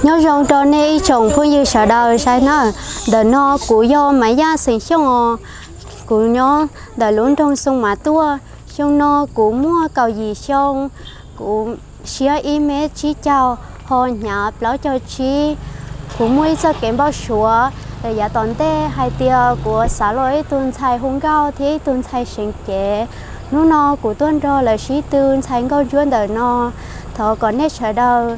Nyob zoo rau nej ib tsoom phooj ywg sawv daws saib nawb. Ntawm no kuv yog Maiv Yaj xeem Xyooj os. Kuv nyob ntawm lub nroog Xoo Mas Tuaj. Xyoo no kuv muaj kaum yim xyoo, kuv siab ib mev tsib caug, ho hnyav plaub caug tsib. Kuv muaj ib txoj kev npau suav yav tom ntej hais tias kuv xav los ua ib tug ntxhais hu nkauj thiab ib tug ntxhais seev cev. Hnub no kuv tuaj nrog lawv sib tw ntxhais nkauj ntsuab ntawm no. Thov kom nej sawv daws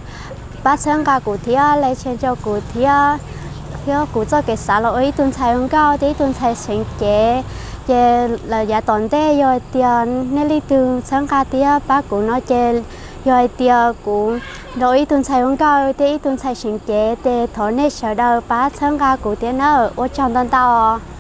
pab txhawb nqa kuv thiab, like share rau kuv thiab, thiab kuv txoj kev xav los ua ib tug ntxhais hu nkauj thiab ib tug ntxhais seev cev. Ces lawm yav tom ntej yog hais tias nej leej twg txhawb nqa thiab pab kuv no ces yog hais tias kuv los ua ib tug ntxhais hu nkauj thiab ib tug ntxhais seev cev ces thov nej sawv daws pab txhawb nqa kuv thiab nawb. Ua tsaug ntau ntau.